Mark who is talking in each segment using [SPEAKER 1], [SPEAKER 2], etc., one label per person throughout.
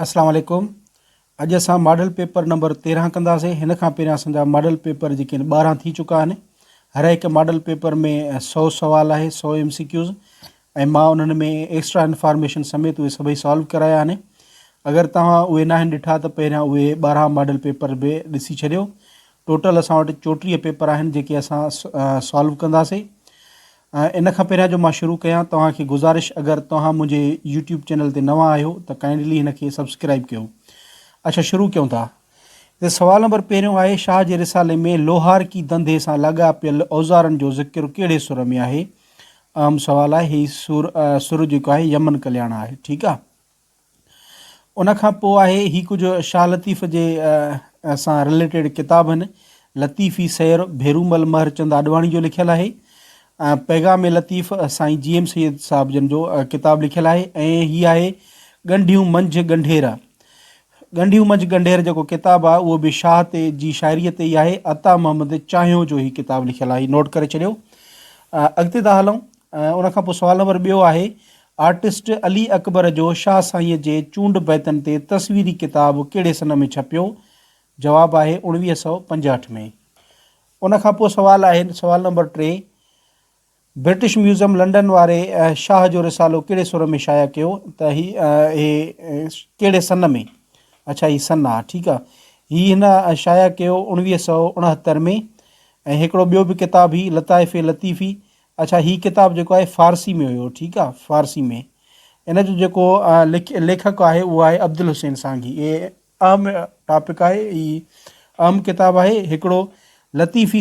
[SPEAKER 1] اسلام عليڪم اڄ اسان ماڊل پيپر نمبر 13 ڪنداسين هن کان پهريان اسان جا ماڊل پيپر جيڪي آهن 12 ٿي چڪا آهن هر هڪ ماڊل پيپر ۾ 100 سوال آهي 100 ايم سي ڪيوز ۽ مان انهن ۾ ايڪسٽرا انفارميشن سميت اهي سڀئي سالو ڪرايا آهن اگر توهان اهي ناهن ڏٺا ته پهريان اهي 12 ماڊل پيپر به ڏسي ڇڏيو ٽوٽل اسان وٽ 34 پيپر آهن جيڪي اسان سالو ڪنداسين ان کان پهريان جو مان شروع ڪيان توهان کي گذارش اگر توهان منهنجي يوٽيوب چينل تي نوان آهيو ته ڪائنڊلي هن کي سبسڪرائب ڪيو اڇا شروع ڪيون ٿا هتي سوال نمبر پهريون آهي شاهه جي رسالي ۾ لوهارڪي ڌنڌي سان لاڳاپيل اوزارن جو ذڪر ڪهڙي سر ۾ آهي اهم سوال آهي هي سر سر جيڪو آهي يمن ڪلياڻ آهي ٺيڪ آهي ان کان پوء آهي هي ڪجهه شاهه لطيف جي سان رليٽيڊ ڪتاب آهن. لطيفي سير ڀيرومل مهر چند آڏواڻي جو لکيل آهي. پيغام لطيف سائين جي ايم سيد صاحب جن جو ڪتاب لکيل آهي ۽ هي آهي ڳنڍيون منجهه ڳنڍير. ڳنڍيون منجهه ڳنڍير جيڪو ڪتاب آهي اهو به شاهه تي جي شاعريء تي ئي آهي. عطا محمد چانهيو جو هي ڪتاب لکيل آهي. نوٽ ڪري ڇڏيو. اڳتي ٿا هلون. ان کان پوء سوال نمبر ٻيو آهي آرٽسٽ علي اڪبر جو شاهه سائينء جي چونڊ بيتن تي تصويري ڪتاب ڪهڙي سن ۾ ڇپيو؟ جواب آهي 1965 ۾. ان کان پوء سوال آهي سوال نمبر 3 برٽش ميوزم لنڊن واري شاهه جو رسالو ڪهڙي سر ۾ شايع ڪيو ته هي هي ڪهڙي سن ۾ اڇا هي سن آ ٺيڪ آ هي هن شايع ڪيو 1969 ۾ ۽ هڪڙو ٻيو به ڪتاب هي لطائف لطيفي اڇا هي ڪتاب جيڪو آهي فارسي ۾ هيو ٺيڪ آ فارسي ۾ ان جو جيڪو ليکڪ آهي اهو آهي عبدالحسين سانگي اي اهم ٽاپڪ آهي هي اهم ڪتاب آهي هڪڙو لطيفي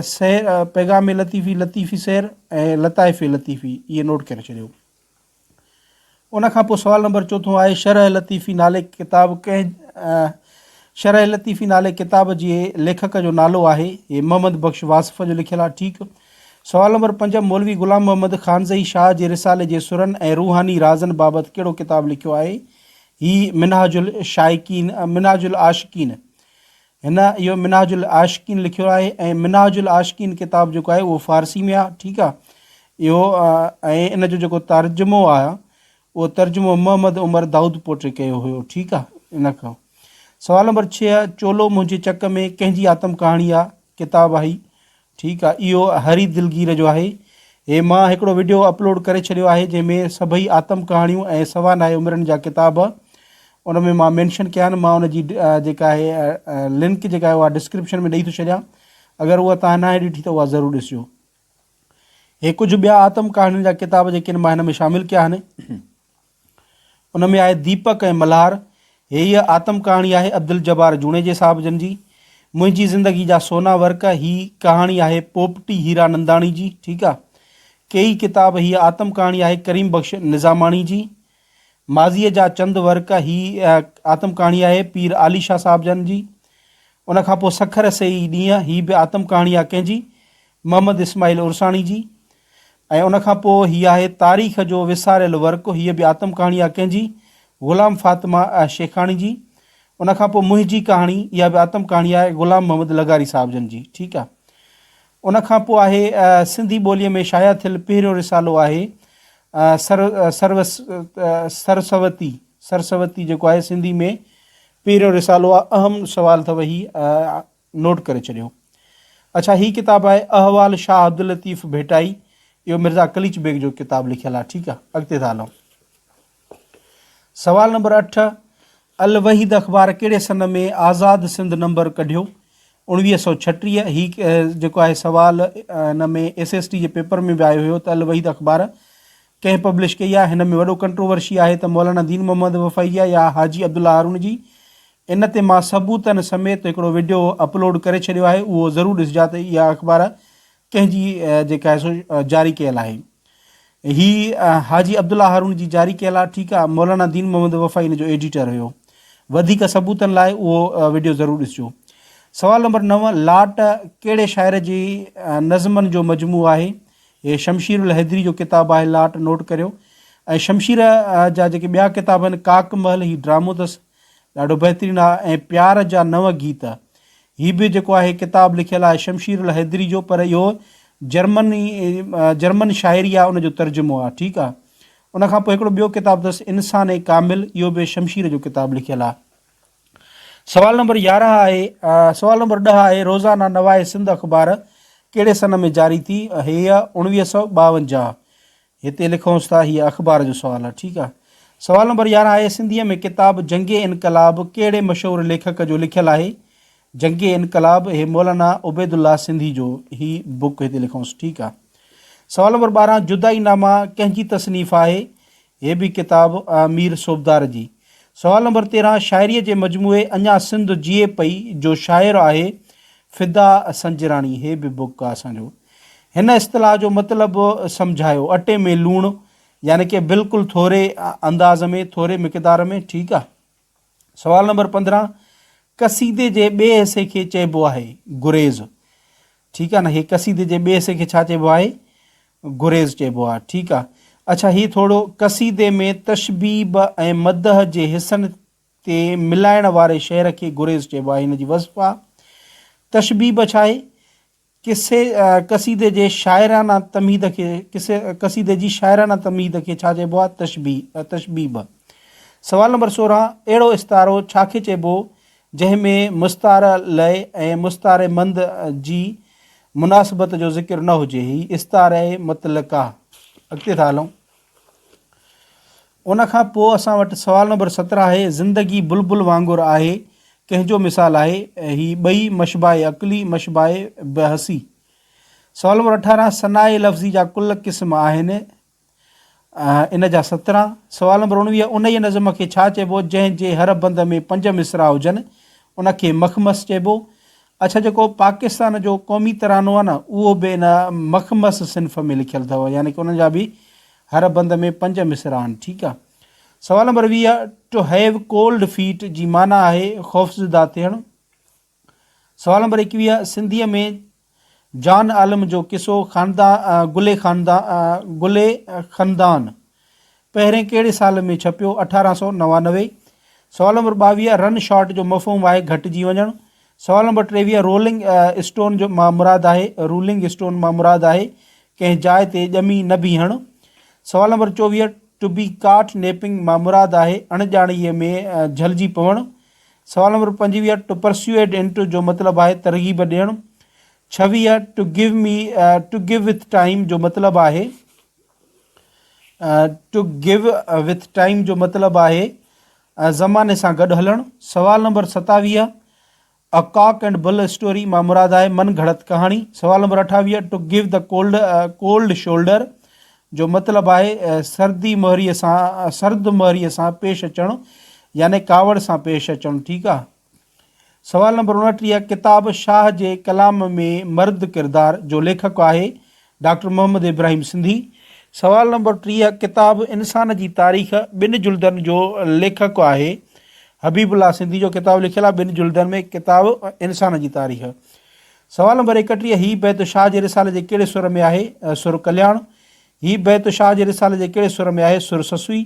[SPEAKER 1] سير پيغام لطيفي لطيفي سير ۽ لطائف لطيفي اهي نوٽ ڪري ڇڏيو ان کان پوء سوال نمبر چوٿون آهي شرح لطيفي نالي ڪتاب ڪنهن شرح لطيفي نالي ڪتاب جي ليکڪ جو نالو آهي هي محمد بخش واصف جو لکيل آهي ٺيڪ سوال نمبر 5 مولوي غلام محمد خانزئي شاهه جي رسالي جي سرن ۽ روحاني رازن بابت ڪهڙو ڪتاب لکيو آهي هي منهاج الشائقين منهاج العاشقين هن اهو منهاج العاشقين لکيو آهي ۽ منهاج العاشقين ڪتاب جيڪو آهي اهو فارسي ۾ آهي ٺيڪ آهي اهو ۽ ان جو جيڪو ترجمو آهي اهو ترجمو محمد عمر دائود پوٽي ڪيو هيو ٺيڪ آهي ان کان سوال نمبر 6 چولو منهنجي چڪ ۾ ڪنهن جي آتم ڪهاڻي آهي ڪتاب آهي ٺيڪ آ اهو هري دلگير جو آهي. هي مان هڪڙو وڊيو اپلوڊ ڪري ڇڏيو آهي جنهن ۾ سڀئي آتم ڪهاڻيون ۽ سوانح عمرين جا ڪتاب ان ۾ مان مينشن ڪيا آهن مان ان جي جيڪا آهي لنڪ جيڪا آهي اها ڊسڪرپشن ۾ ڏئي ٿو ڇڏيان اگر اها توهان ناهي ڏٺي ته اها ضرور ڏسجو. هي ڪجهه ٻيا آتم ڪهاڻين جا ڪتاب جيڪي آهن مان هن ۾ شامل ڪيا آهن. ان ۾ آهي ديپڪ ۽ ملهار، هيء آتم ڪهاڻي آهي عبدالجبار جوڻيجي صاحب جن جي. منهنجي زندگي جا سونا ورق، هي ڪهاڻي آهي پوپٽي هيرا ننداڻي جي، ٺيڪ آ. ڪيئي ڪتاب، هيء آتم ڪهاڻي آهي ڪريم بخش نظاماڻي جي. ماضيء جا چند ورق، هي آتم ڪهاڻي آهي پير عالي شاهه صاحب جن جي. ان کان پوء سکر سي ئي ڏينهن، هي به آتم ڪهاڻي آ ڪنهن جي؟ محمد اسماعيل عرساڻي جي. ۽ ان کان پوء هي آهي تاريخ جو وساريل ورق، هيء به آتم ڪهاڻي آهي ڪنهن جي؟ غلام فاطمه شيخاڻي جي. ان کان پوء منهنجي ڪهاڻي، اها به آتم ڪهاڻي آهي غلام محمد لغاري صاحب جن جي. ٺيڪ آهي. ان کان پوء آهي سنڌي ٻوليء ۾ شايع ٿيل پهريون رسالو آهي سر سروس سرسوتي، سرسوتي جيڪو آهي سنڌي ۾ پهريون رسالو آهي. اهم سوال اٿو هي. نوٽ ڪري ڇڏيو. اڇا هي ڪتاب آهي احوال شاهه عبداللطيف ڀٽائي اهو مرزا قليچ بيگ جو ڪتاب لکيل آهي ٺيڪ آهي اڳتي ٿا هلون سوال نمبر 8 الوحيد اخبار ڪهڙي سن ۾ آزاد سنڌ نمبر ڪڍيو 1936 هي جيڪو آهي سوال هن ۾ ايس ايس ٽي جي پيپر ۾ به آيو هيو ته الوحيد اخبار ڪنهن پبلش ڪئي آهي هن ۾ وڏو ڪنٽروورشي آهي ته مولانا دين محمد وفائي جي آهي يا حاجي عبدالله هارون جي ان تي مان ثبوتن سميت هڪڙو وڊيو اپلوڊ ڪري ڇڏيو آهي اهو ضرور ڏسجا ته اها اخبار ڪنهن جي جيڪا آهي سو جاري ڪيل آهي هي حاجي عبدالله هارون جي جاري ڪيل آهي ٺيڪ آهي مولانا دين محمد وفائي ان جو ايڊيٽر هيو وڌيڪ ثبوتن لاء اهو وڊيو ضرور ڏسجو سوال نمبر 9 لاٽ ڪهڙي شاعر جي نظمن جو مجموعو آهي هي شمشير الحيدري جو ڪتاب آهي لاٽ نوٽ ڪريو ۽ شمشير جا جيڪي ٻيا ڪتاب آهن ڪاڪ محل هي ڊرامو اٿس ڏاڍو بهترين آ ۽ پيار جا نو گيت هي به جيڪو آهي ڪتاب لکيل آهي شمشير الحيدري جو پر اهو جرمني جرمن شاعري آ ان جو ترجمو آ ٺيڪ آ ان کان پوء هڪڙو ٻيو ڪتاب اٿس انسان ڪامل، اهو به شمشير جو ڪتاب لکيل آهي. سوال نمبر 11 آهي، سوال نمبر 10 آهي، روزانه نواء سنڌ اخبار ڪهڙي سن ۾ جاري ٿي؟ هيء 1952. هتي لکونس ٿا، هيء اخبار جو سوال آهي، ٺيڪ آهي. سوال نمبر 11 آهي، سنڌيء ۾ ڪتاب جنگ انقلاب ڪهڙي مشهور ليکڪ جو لکيل آهي؟ جنگ انقلاب هي مولانا عبيدالله سنڌي جو هي بوڪ هتي لکونس، ٺيڪ آهي. سوال نمبر 12، جدائي ناما ڪنهن جي تصنيف آهي؟ هي به ڪتاب مير صوبدار جي. سوال نمبر 13، شاعريء جي مجموعي اڃا سنڌ جيئي پئي جو شاعر آهي فدا سنجراڻي، هي به بوڪ آهي اسان جو. هن اصطلاح جو مطلب سمجهايو، اٽي ۾ لوڻ يعني ڪه بلڪل ٿوري انداز ۾، ٿوري مقدار ۾، ٺيڪ آ. سوال نمبر 15، قصيدي جي ٻئي حصي کي چئبو آهي، گريز. ٺيڪ آ نه، هي قصيدي جي ٻئي حصي کي ڇا چئبو آهي؟ گريز چئبو آ. ٺيڪ آ. اڇا هي ٿورو قصيدي ۾ تشبيب ۽ مدح جي حصن تي ملائڻ واري شعر کي گريز چئبو آهي، هن جي وصف آ. تشبيب ڇا آهي؟ قصي قصيدي جي شاعرانه تمهيد کي قصي قصيدي جي شاعرانه تمهيد کي ڇا چئبو آهي؟ تشبيهه تشبيب. سوال نمبر 16، اهڙو استعارو ڇا کي چئبو جنهن ۾ مستعار لئه ۽ مستعار مند جي مناسبت جو ذڪر نه هجي؟ هي استعاره مطلقه. اڳتي ٿا هلون. ان کان پوء اسان وٽ سوال نمبر 17 آهي، زندگي بلبل وانگر آهي ڪنهن جو مثال آهي؟ هي ٻئي مشبه عقلي، مشبه بحثي. سوال نمبر 18، صنايع لفظي جا ڪل قسم آهن، ان جا 17. سوال نمبر 19، انهيء نظم کي ڇا چئبو جنهن جي هر بند ۾ پنج مصرع هجن؟ ان کي مخمس چئبو. اڇا جيڪو پاڪستان جو قومي ترانو آهي نه اهو به ان مخمس صنف ۾ لکيل اٿو، يعني ڪه ان جا به هر بند ۾ پنج مصرع آهن. ٺيڪ آ. سوال نمبر 20، ٽو have cold fee جي معنيٰ آهي خوفزده ٿيڻ. سوال نمبر 21، سنڌيء ۾ جان عالم جو قصو خاندان گلي خاندان گلي خندان پهرين ڪهڙي سال ۾ ڇپيو؟ 1899. سوال نمبر 22، رن شارٽ جو مفهوم آهي گهٽجي وڃڻ. سوال نمبر 23، رولنگ اسٽون جو مان مراد آهي رولنگ اسٽون مان مراد آهي ڪنهن جاء تي ڄمي نه بيهڻ. سوال نمبر 24، ٽو بي ڪاٽ نيپنگ مان مراد آهي اڻڄاڻيء ۾ جهلجي پوڻ. سوال نمبر 25، ٽو پرسيوئيڊ انٽو جو مطلب آهي ترغيب ڏيڻ. 26، to give me to give with time جو مطلب آهي ٽو گيو وٿ ٽائيم جو مطلب آهي زماني سان گڏ هلڻ. سوال number 27، A cock and bull story مان مراد آهي من گهڙت ڪهاڻي. سوال number 28، to give the cold cold shoulder جو مطلب آهي سردي مهريء سان سرد مهريء سان پيش اچڻ يعني ڪاوڙ سان پيش اچڻ. ٺيڪ آ. سوال نمبر 29، ڪتاب شاهه جي ڪلام ۾ مرد ڪردار جو ليکڪ آهي ڊاڪٽر محمد ابراهيم سنڌي. سوال نمبر 30، ڪتاب انسان جي تاريخ ٻن جلدن جو ليکڪ آهي حبيب الله سنڌي جو ڪتاب لکيل آهي ٻن جلدن ۾ ڪتاب انسان جي تاريخ. سوال نمبر 31، هي بيت شاهه جي رسالي جي ڪهڙي سر ۾ آهي؟ سر ڪلياڻ. هي بيت شاهه جي رسالي جي ڪهڙي سر ۾ آهي؟ سر سسئي.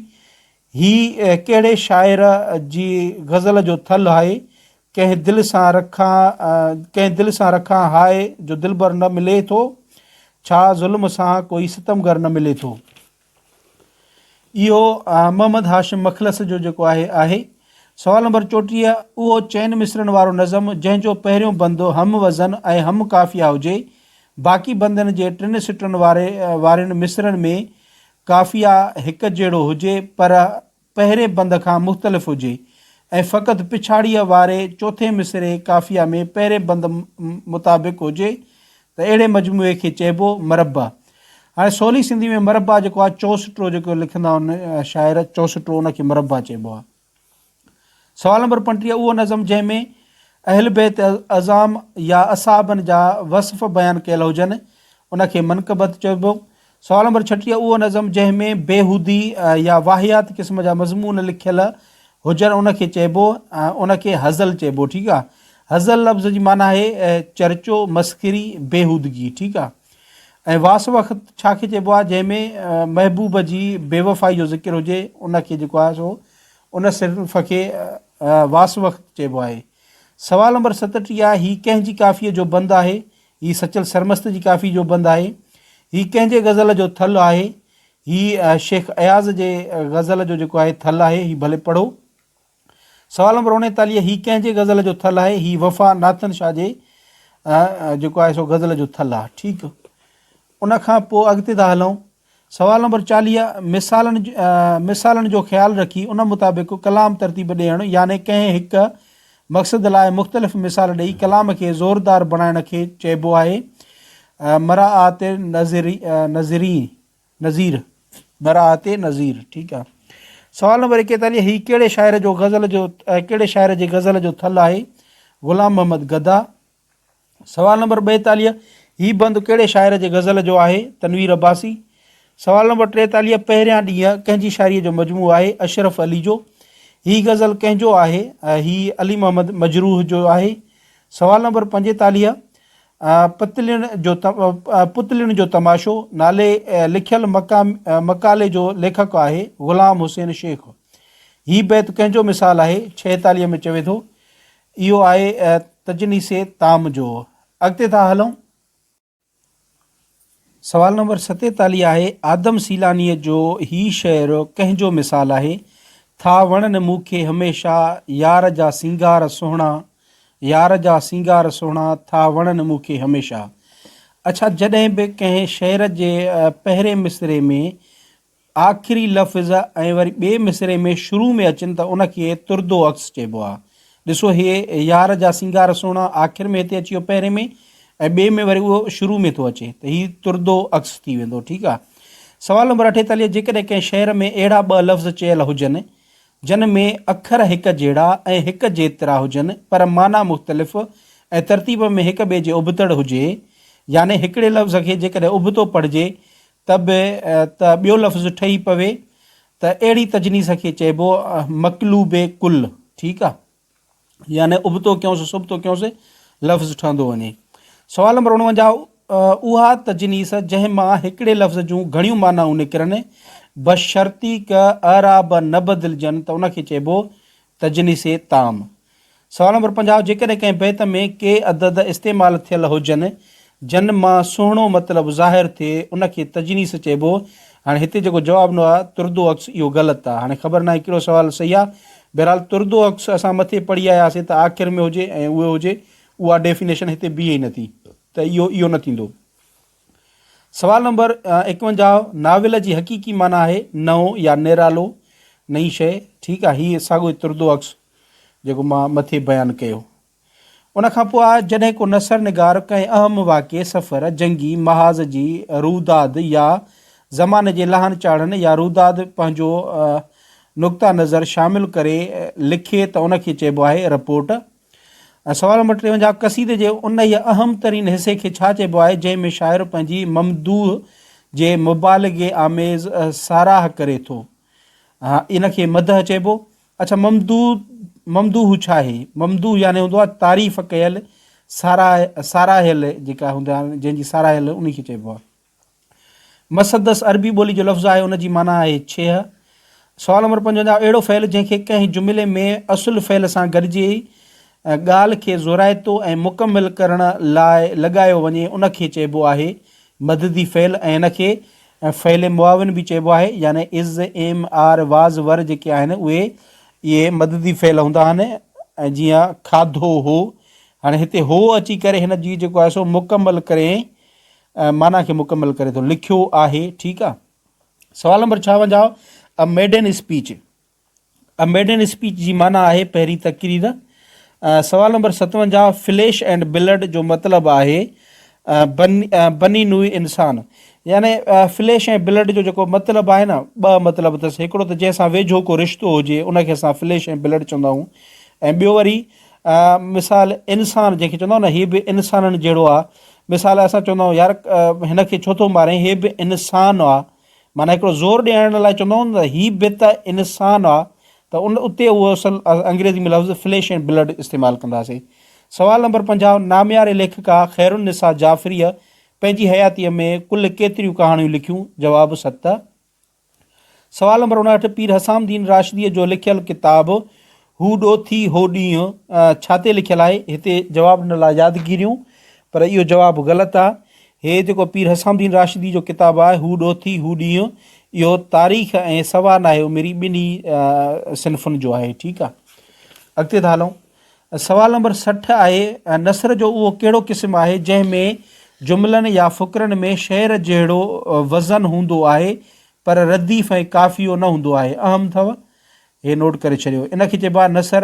[SPEAKER 1] هي ڪهڙي شاعر جي غزل جو ٿل آهي؟ ڪنهن دل سان رکان ڪنهن دل سان رکان هاء جو دلبر نه ملي ٿو، ڇا ظلم سان ڪوئي ستمگر نه ملي ٿو. اهو محمد هاشم مخلص جو جيڪو آهي آهي. سوال نمبر 34، اهو چئن مصرعن وارو نظم جنهن جو پهريون بند هم وزن ۽ هم قافيه هجي، باقي بندن جي ٽن سٽن واري وارين مصرعن ۾ قافيه هڪ جهڙو هجي پر پهرين بند کان مختلف هجي ۽ فقط پڇاڙيء واري چوٿين مصرعي قافيه ۾ پهرين بند مطابق هجي ته اهڙي مجموعي کي چئبو مربع. هاڻي سولي سنڌي ۾ مربع جيڪو آهي چوسٽرو جيڪو لکندا آهن شاعر چوسٽرو ان کي مربع چئبو آهي. سوال نمبر 35، اهو نظم جنهن ۾ اهل بيت عظام يا اصحابن جا وصف بيان ڪيل هجن ان کي منقبت چئبو. سوال نمبر 36، اهو نظم جنهن ۾ بيهودي يا واهيات قسم جا مضمون لکيل هجن ان کي چئبو ان کي هزل چئبو. ٺيڪ آ. هزل لفظ جي معنيٰ آهي چرچو، مسخري، بيهودگي. ٺيڪ آ. ۽ واس وقت ڇا کي چئبو آهي جنهن ۾ محبوب جي بيوفائي جو ذڪر هجي ان کي جيڪو آهي سو ان صنف کي واس وقت چئبو آهي. سوال نمبر 37 آهي هي ڪنهن جي ڪافيء جو بند آهي؟ هي سچل سرمست جي ڪافي جو بند آهي. هي ڪنهن جي غزل جو ٿل آهي؟ هي شيخ اياز جي غزل جو جيڪو آهي ٿل آهي، هي ڀلي پڙهو. سوال نمبر 39، هي ڪنهن جي غزل جو ٿل آهي؟ هي وفا ناٿن شاهه جي جيڪو آهي سو غزل جو ٿل آهي. ٺيڪ، ان کان پوء اڳتي ٿا هلون. سوال نمبر 40، مثالن مثالن جو خيال رکي ان مطابق ڪلام ترتيب ڏيڻ يعني ڪنهن هڪ مقصد لاء مختلف مثال ڏئي ڪلام کي زوردار بڻائڻ کي چئبو آهي مراعات نظري نظير مراعات نظير. ٺيڪ آ. سوال نمبر 41، هي ڪهڙي شاعر جو غزل جو ڪهڙي شاعر جي غزل جو ٿل آهي؟ غلام محمد گدا. سوال نمبر 42، هي بند ڪهڙي شاعر جي غزل جو آهي؟ تنوير عباسي. سوال نمبر 43، پهريان ڏينهن ڪنهن جي شاعريء جو مجموعو آهي؟ اشرف علي جو. هي غزل ڪنهن جو آهي؟ هي علي محمد مجروح جو آهي. سوال نمبر 45، پتلين جو پتلين جو تماشو نالي لکيل مقالي جو ليکڪ آهي؟ غلام حسين شيخ. هي بيت ڪنهن جو مثال آهي؟ 46 ۾ چوي ٿو. اهو آهي تجنيس تام جو. اڳتي ٿا هلون. سوال نمبر 47 آهي، آدم سيلانيء جو هي شعر ڪنهن جو مثال آهي؟ ٿا وڻن مون کي هميشه يار جا سينگار سهڻا، يار جا سينگار سهڻا، ٿا وڻن مون کي هميشه. اڇا جڏهن به ڪنهن شعر جي پهرين مصرعي ۾ آخري لفظ ۽ وري ٻئي مصرعي ۾ شروع ۾ اچن ته ان کي تردو عڪس چئبو آهي. ڏسو هي يار جا سينگار سهڻا آخر ۾ هتي اچي ويو پهرين ۾ ۽ ٻئي ۾ وري اهو شروع ۾ ٿو اچي ته هي تردو عڪس ٿي ويندو. ٺيڪ آهي. سوال نمبر 48 جيڪڏهن ڪنهن شعر ۾ اهڙا ٻه لفظ چيل هجن جن ۾ اکر هڪ جهڙا ۽ هڪ جيترا هجن پر معنيٰ مختلف ۽ ترتيب ۾ هڪ ٻئي جي ابتڙ هجي يعني هڪڙي لفظ کي جيڪڏهن ابتو پڙهجي ته به ته ٻيو لفظ ٺهي پوي ته اهڙي تجنيس کي چئبو مقلوب ڪل. ٺيڪ آ. يعني ابتو ڪيونس سبتو ڪيونس لفظ ٺهندو وڃي. سوال نمبر 49 اها تجنيس جنهن مان هڪڙي لفظ جون گهڻيون معنائون نڪرن بشرطيڪ اعراب نه بدلجن ته ان کي چئبو تجنيس تام. سوال نمبر 50 جيڪڏهن ڪنهن بيت ۾ ڪي عدد استعمال ٿيل هجن، جن مان سهڻو مطلب ظاهر ٿئي، ان کي تجنيس چئبو. هاڻي هتي جيڪو جواب ڏنو آهي تردو عڪس اهو غلط آهي. هاڻي خبر ناهي ڪهڙو سوال صحيح آهي. بهرحال تردو عڪس اسان مٿي پڙهي آيا هئاسين ته آخر ۾ هجي ۽ اهو هجي اها ڊيفينيشن هتي بيهي ئي نٿي ته اهو اهو نه ٿيندو. سوال نمبر 51 ناول جي حقيقي معنيٰ آهي نئون يا نرالو، نئين شيء. ٺيڪ آهي هي ساڳيو ئي تردو عڪس جيڪو مان مٿي بيان ڪيو. ان کان پوء آء جڏهن ڪو نثر نگار ڪنهن اهم واقعي، سفر، جنگي محاذ جي روداد يا زماني جي لاهن چاڙهن يا روداد پنهنجو نقطه نظر شامل ڪري لکي ته ان کي چئبو آهي رپورٽ. ۽ سوال نمبر 53 قصيدي جي انهيء اهم ترين حصي کي ڇا چئبو آهي جنهن ۾ شاعر پنهنجي ممدوح جي مبالغي آميز ساراهه ڪري ٿو؟ ان کي مدح چئبو. اڇا ممدوح ممدوح ڇا آهي؟ ممدوح يعني هوندو آهي تعريف ڪيل، ساراهه ساراهيل جيڪا هوندا آهن جنهن جي ساراهيل انهي کي چئبو آهي. مسدس عربي ٻولي جو لفظ آهي ان جي معنيٰ آهي ڇيهه. سوال نمبر 55 اهڙو فعل جنهن کي ڪنهن جملي ۾ اصل فعل سان گڏجي ڳالهه کي زورائتو ۽ مڪمل ڪرڻ لاء لڳايو وڃي ان کي چئبو آهي مددي فعل ۽ ان کي فعل معاون به چئبو آهي يعني از، ايم، آر، واز، ور جيڪي آهن اهي اهي مددي فعل هوندا آهن ۽ جيئن کاڌو هو هاڻي هتي هو اچي ڪري هن جي جيڪو آهي سو مڪمل ڪري معنيٰ کي مڪمل ڪري ٿو لکيو آهي ٺيڪ آهي سوال number 56 a maiden speech a maiden speech جي معنيٰ آهي پهرين تقرير. سوال نمبر 57 فليش اينڊ بلڊ جو مطلب آهي بني نوع انسان يعني فليش ۽ بلڊ جو جيڪو مطلب آهي نه ٻه مطلب اٿس هڪڙو ته جنهن سان ويجهو ڪو رشتو هجي ان کي اسان فليش ۽ بلڊ چوندا آهيون ۽ ٻيو وري مثال انسان جنهن کي چوندا آهيون نه هي به انسانن جهڙو آهي مثال اسان چوندا آهيون يار هن کي ڇو ٿو مارين هي به انسان آهي معنيٰ هڪڙو زور ڏيارڻ لاء چوندا هئا نه ته هي به ته انسان آ ته ان اتي اهو اصل انگريزي ۾ لفظ فليش اينڊ بلڊ استعمال ڪندا هئاسين. سوال نمبر 50 نامياري ليکڪا خيرالنساء جعفريء پنهنجي حياتيء ۾ ڪل ڪيتريون ڪهاڻيون لکيون؟ جواب، ست. سوال نمبر 59 پير حسام الدين راشديء جو لکيل ڪتاب هو ڏوٿي هو ڏينهن ڇا تي لکيل آهي؟ هتي جواب ڏنل آهي يادگيريون پر اهو جواب غلط آهي. هي جيڪو پير حسام الدين راشدي جو ڪتاب آهي هو ڏوٿي هو ڏينهن اهو تاريخ ۽ سوانح عمري ٻنهي صنفن جو آهي ٺيڪ آ. اڳتي ٿا هلون. سوال نمبر 60 آهي، نثر جو اهو ڪهڙو قسم آهي جنهن ۾ جملن يا فقرن ۾ شعر جهڙو وزن هوندو آهي پر رديف ۽ قافيو نه هوندو آهي؟ اهم اٿو هي نوٽ ڪري ڇڏيو. ان کي چئبو آهي نثر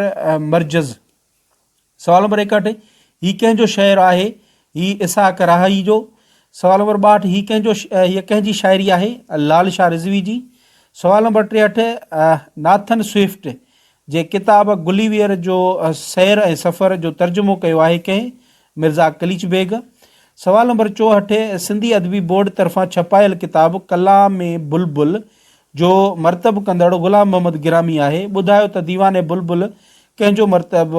[SPEAKER 1] مرجز. سوال نمبر 61، هي ڪنهن جو شعر آهي؟ هي اسحاق راهي جو. سوال نمبر 62، هي ڪنهن جو هيء ڪنهن جي شاعري آهي؟ لال شاهه رضوي جي. سوال نمبر 63، ناٿن سوئفٽ جي ڪتاب گليويئر جو سير ۽ سفر جو ترجمو ڪيو آهي ڪنهن؟ مرزا قليچ بيگ. سوال نمبر 64، سنڌي ادبي بورڊ طرفان ڇپايل ڪتاب ڪلام بلبل جو مرتب ڪندڙ غلام محمد گرامي آهي. ٻڌايو ته ديوان بلبل ڪنهن جو مرتب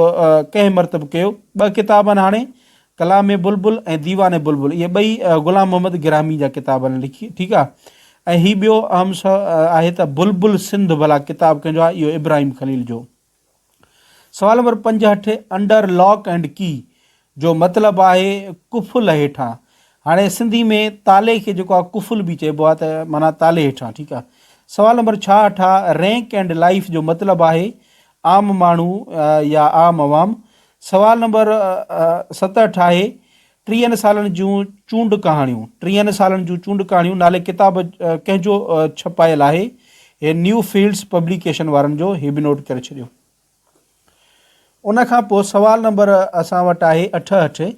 [SPEAKER 1] ڪنهن مرتب ڪيو؟ ٻه ڪتاب آهن هاڻي ڪلام بلبل ۽ ديوان بلبل اهي ٻئي غلام محمد گرامي جا ڪتاب آهن لکي ٺيڪ آهي ۽ هي ٻيو اهم آهي ته بلبل سنڌ ڀلا ڪتاب ڪنهن جو آهي؟ اهو ابراهيم خليل جو. سوال number 65 under lock and key جو مطلب آهي قفل هيٺان. هاڻي سنڌي ۾ تالي کي جيڪو آهي قفل به چئبو آهي ته معنيٰ تالي هيٺان ٺيڪ آهي. سوال نمبر 66 آهي رينڪ اينڊ لائيف جو مطلب آهي عام ماڻهو يا عام عوام. سوال نمبر 67 آهي ٽيهن سالن جون چونڊ ڪهاڻيون، ٽيهن سالن جون چونڊ ڪهاڻيون نالي ڪتاب ڪنهن جو ڇپايل آهي؟ هي نيو فيلڊس پبليڪيشن وارن جو، هي به نوٽ ڪري ڇڏيو. ان کان پوء سوال نمبر اسان وٽ آهي 68،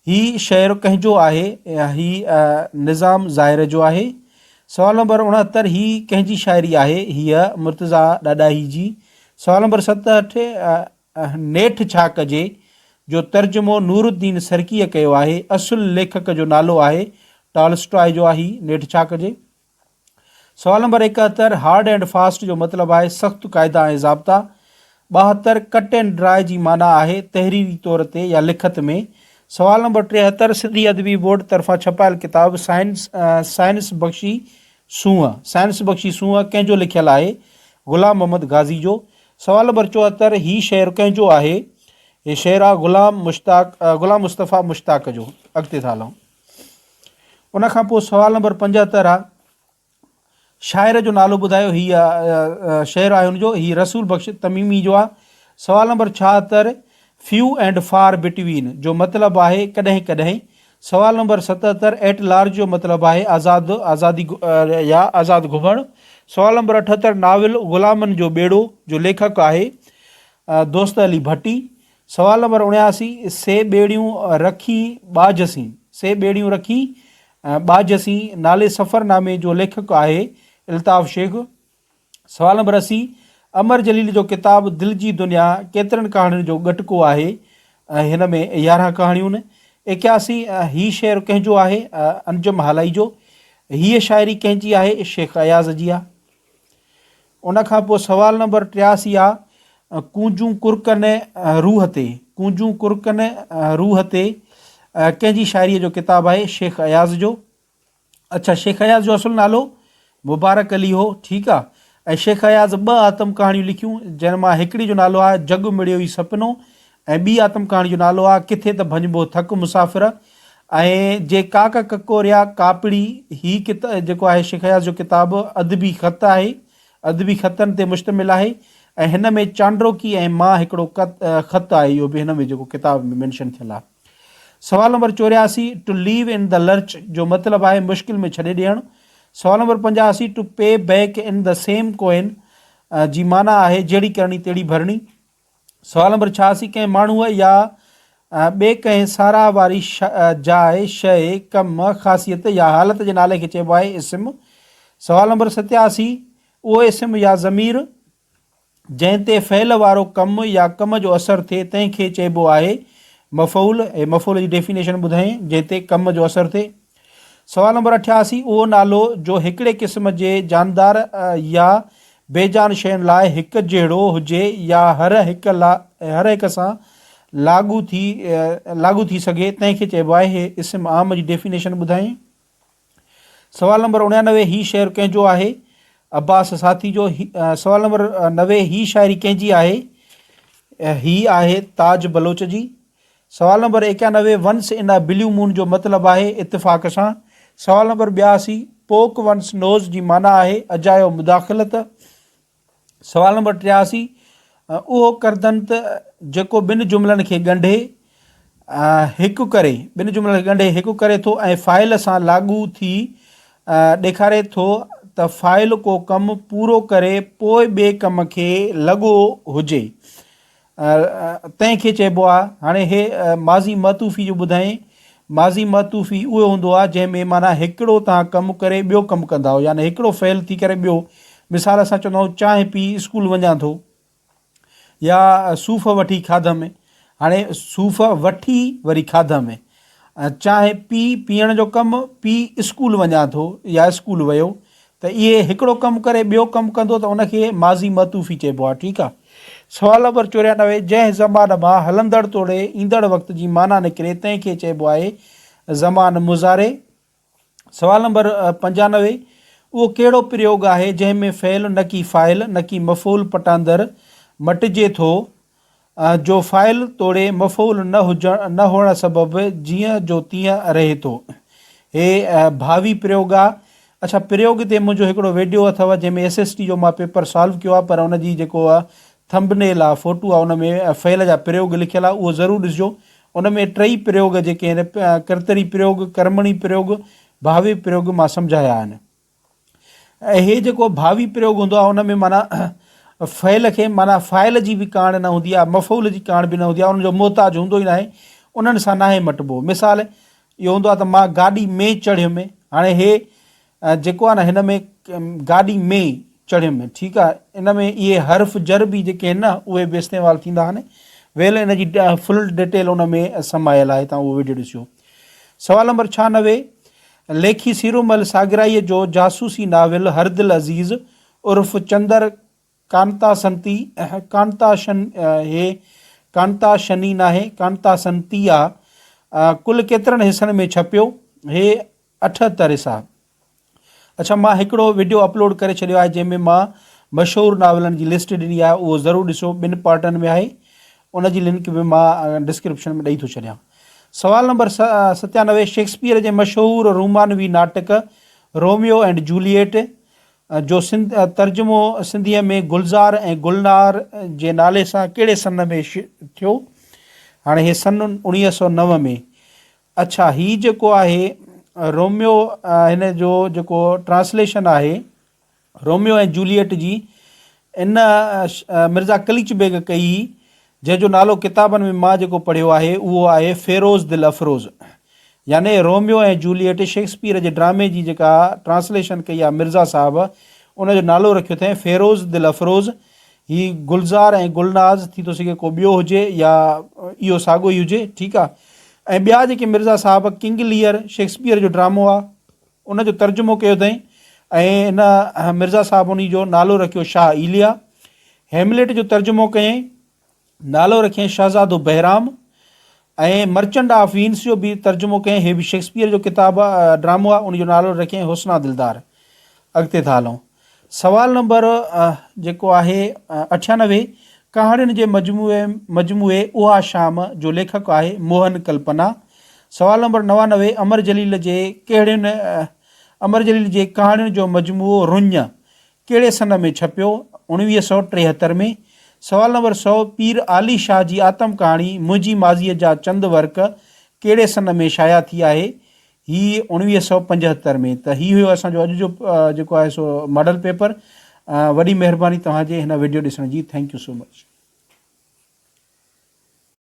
[SPEAKER 1] هي شعر ڪنهن جو آهي؟ هي نظام ظاهر جو آهي. سوال نمبر 69، هي ڪنهن جي شاعري آهي؟ هيء مرتضيٰ ڏاڏاهي جي. سوال نمبر 67، نيٺ ڇا ڪجي جو ترجمو نورالدين سرڪيء ڪيو آهي. اصل ليکڪ جو نالو آهي ٽالسٽاء جو آهي. نيٺ ڇا ڪجي؟ سوال نمبر 71، هارڊ اينڊ فاسٽ جو مطلب آهي سخت قاعدا ۽ ضابطا. 72، ڪٽ اينڊ ڊراء جي معنيٰ آهي تحريري طور تي يا لکت ۾. سوال نمبر 73، سنڌي ادبي بورڊ طرفان ڇپايل ڪتاب سائنس سائنس بخشي سونهن سائنس بخشي سونهن ڪنهن جو لکيل آهي؟ غلام محمد غازي جو. سوال نمبر 74، هي شعر ڪنهن جو آهي؟ هي شعر آ غلام مشتاق غلام مصطفيٰ مشتاق جو. اڳتي ٿا هلون. ان کان پوء سوال نمبر 75 آ شاعر جو نالو ٻڌايو. هي شعر آهي ان جو، هي رسول بخش تميمي جو آ. سوال number 76، few and far between جو مطلب آهي ڪڏهن ڪڏهن. سوال نمبر 77، ايٽ لارج جو مطلب آهي آزاد، آزادي يا آزاد گهمڻ. سوال نمبر 78، ناول غلامن جو ٻيڙو جو ليکڪ آهي دوست علي ڀٽي. سوال نمبر 79، سي ٻيڙيون رکي ٻاجهه سين، سي ٻيڙيون رکي ٻاجهه سين نالي سفرنامي جو ليکڪ آهي الطاف شيخ. سوال نمبر 80، امر جليل جو ڪتاب دل جي دنيا ڪيترن ڪهاڻين جو ڳٽڪو آهي؟ هن ۾ 11 ڪهاڻيون. 81، هي شعر ڪنهن جو آهي؟ انجم هالائي جو. هيء شاعري ڪنهن جي آهي؟ شيخ اياز جي آ. ان کان پوء سوال نمبر 83 آ، ڪونجون ڪرڪن روح تي، ڪونجون ڪرڪن روح تي ڪنهن جي شاعريء جو ڪتاب آهي؟ شيخ اياز جو. اڇا شيخ اياز جو اصل نالو مبارڪ علي هو ٺيڪ آ ۽ شيخ اياز ٻه آتم ڪهاڻيون لکيون جن مان هڪڙي جو نالو آهي جڳ مڙيو ئي سپنو ۽ ٻي آتم ڪهاڻي جو نالو آهي ڪٿي ته ڀڃبو ٿڪ مسافر ۽ جي ڪاڪ ڪڪوريا ڪاپڙي هي جيڪو آهي شيخ اياز جو ڪتاب ادبي خط آهي ادبي خطن تي مشتمل آهي ۽ هن ۾ چانڊروڪي ۽ مان هڪڙو خط آهي اهو به هن ۾ جيڪو ڪتاب ۾ مينشن ٿيل آهي. سوال number 84، to leave in the lurch جو مطلب آهي مشڪل ۾ ڇڏي ڏيڻ. سوال number 85، to pay back in the same coin جي معنيٰ آهي جهڙي ڪرڻي تهڙي ڀرڻي. سوال نمبر 86، ڪنهن ماڻهوء يا ٻئي ڪنهن ساراهه واري جاء، شيء، ڪم، خاصيت يا حالت جي نالي کي چئبو آهي اسم. سوال نمبر 87، اهو اسم يا ضمير جنهن تي فعل وارو ڪم يا ڪم جو اثر ٿئي تنهن کي چئبو آهي مفعول. هي مفعول جي ڊيفينيشن ٻڌائين جنهن تي ڪم جو اثر ٿئي. سوال نمبر 88، اهو نالو جو هڪڙي قسم جي جاندار يا بي جان شين لاء هڪ جهڙو هجي يا هر هڪ هر هڪ سان لاڳو ٿي لاڳو ٿي سگهي تنهن کي چئبو آهي. هي اسم عام جي ڊيفينيشن ٻڌائين. سوال نمبر 89، هي شعر ڪنهن جو آهي؟ عباس ساٿي جو. سوال نمبر 90، هي شاعري ڪنهن جي آهي؟ هي آهي تاج بلوچ جي. سوال number 91، once in a blue moon جو مطلب آهي اتفاق سان. سوال نمبر 82، پوڪ ونس نوز جي معنيٰ آهي اجايو مداخلت. سوال نمبر 83، اهو ڪردنت جيڪو ٻن جملن کي ڳنڍي هڪ ڪري ٻن جملن کي ڳنڍي هڪ ڪري ٿو ۽ فاعل سان لاڳو ٿي ڏيکاري ٿو ته فاعل ڪو ڪم پورو ڪري پوء ٻئي ڪم کي لڳو هجي تنهن کي چئبو آهي. هاڻي هي ماضي معطوفي جو ٻڌائين. ماضي معطوفي اهو هوندو آهي جنهن ۾ معنيٰ هڪڙو توهان ڪم ڪري ٻيو ڪم ڪندا آهيو يعني هڪڙو فعل ٿي ڪري ٻيو. مثال اسان چوندا آهيون چانهه پي اسڪول وڃان ٿو يا صوف وٺي کاڌم. هاڻي صوف وٺي وري کاڌم. چانهه پي پيئڻ جو ڪم، پي اسڪول وڃان ٿو يا اسڪول ويو ته اهي هڪڙو ڪم ڪري ٻيو ڪم ڪندو ته ان کي ماضي معطوفي چئبو آهي. ٺيڪ آهي. سوال نمبر 94 جنهن زمان مان هلندڙ توڙي ايندڙ وقت جي معنيٰ نڪري تنهن کي چئبو آهي زمان مضارع. سوال نمبر 95 اهو ڪهڙو پريوگ آهي جنهن ۾ فعل نه ڪي فاعل نه ڪي مفعول پٽاندر مٽجي ٿو جو فاعل توڙي مفعول نه هجڻ نه هئڻ سبب جيئن جو تيئن رهي ٿو. هي ڀاوي پريوگ آ. اڇا پريوگ تي منهنجو هڪڙو ويڊيو اٿو جنهن ۾ ايس ايس ٽي جو مان پيپر سالو ڪيو آ پر ان جي جيڪو ٿمب نيل آ فوٽو آ ان ۾ فعل جا پريوگ لکيل آ اهو ضرور ڏسجو ان ۾ ٽئي پريوگ جيڪي آهن ڪرتري پريوگ، ڪرمڻي پريوگ، ڀاوي پريوگ مان سمجهايا آهن. ۽ هي جيڪو ڀاوي پريوگ هوندو آهي ان ۾ معنيٰ فعل کي معنيٰ فاعل جي به ڪاڻ نه هوندي آهي مفعول جي ڪاڻ به نه هوندي آهي ان جو محتاج هوندو ئي ناهي انهن سان ناهي مٽبو مثال اهو هوندو آهي ته مان گاڏي ۾ چڙهيم هاڻي هي جيڪو آهي نه هن ۾ گاڏي ۾ چڙهيم ٺيڪ آهي ان ۾ اهي حرف جر به جيڪي آهن نه اهي به استعمال ٿيندا آهن ويل ان جي فل ڊيٽيل ان ۾ سمايل آهي تان اهو ويڊيو ڏسيو سوال نمبر 96 ليکي سيرومل ساگرائيء جو جاسوسي ناول هردل عزيز عرف چندر ڪانتا سنتي، ڪانتا شن هي ڪانتا شني ناهي، ڪانتا سنتي آ، ڪل ڪيترن حصن ۾ ڇپيو؟ هي 78 حصا. اڇا مان هڪڙو وڊيو اپلوڊ ڪري ڇڏيو آهي جنهن ۾ مان مشهور ناولن جي لسٽ ڏني آهي اهو ضرور ڏسو ٻن پارٽن ۾ آهي ان جي لنڪ به مان ڊسڪرپشن ۾ ڏئي ٿو ڇڏيان. سوال نمبر 97 شيڪسپيئر جي مشهور رومانوي ناٽڪ روميو اينڊ جوليٽ جو ترجمو سنڌيء ۾ گلزار ۽ گلنار جي نالي سان ڪهڙي سن ۾ ٿيو؟ هاڻي هي سن 1909 ۾. اڇا هي جيڪو آهي روميو هن جو جيڪو ٽرانسليشن آهي روميو ۽ جوليٽ جي ان مرزا قليچ بيگ ڪئي هئي، جنهن جو نالو ڪتابن ۾ مان جيڪو پڙهيو آهي، اهو آهي فيروز دل افروز. يعني روميو ۽ جوليٽ شيڪسپيئر جي ڊرامي جي جيڪا ٽرانسليشن ڪئي آهي مرزا صاحب، ان جو نالو رکيو اٿائين فيروز دل افروز. هي گلزار ۽ گلناز ٿي ٿو سگهي ڪو ٻيو هجي يا اهو ساڳيو ئي هجي، ٺيڪ آهي. ۽ ٻيا جيڪي مرزا صاحب ڪنگ ليئر شيڪسپيئر جو ڊرامو آهي، ان جو ترجمو ڪيو اٿائين ۽ ان مرزا صاحب انهي جو نالو رکيو شاهه ايليا. هيمليٽ جو ترجمو ڪيائين، نالو رکيائين شهزادو بهرام ۽ مرچنٽ آف وينس جو به ترجمو ڪيائين، هي به شيڪسپيئر جو ڪتاب ڊرامو آهي، ان جو نالو رکيائين حسنا دلدار. اڳتي ٿا هلون. سوال نمبر جيڪو آهي 98 ڪهاڻين جي مجموعي مجموعي اها شام جو ليکڪ آهي موهن ڪلپنا. سوال نمبر 99 امر جليل جي ڪهڙين امر جليل جي ڪهاڻين جو مجموعو رڃ ڪهڙي سن ۾ ڇپيو؟ 1973 ۾. سوال نمبر 100 پير عالي شاهه جي آتم ڪهاڻي منهنجي ماضيء جا چند ورق ڪهڙي سن ۾ شايع ٿي آهي؟ هي 1975 ۾. ته هي هيو اسان جو اڄ جو جيڪو آهي سو ماڊل پيپر. وڏي مهرباني توهان جي هن وڊيو ڏسڻ جي thank you so much.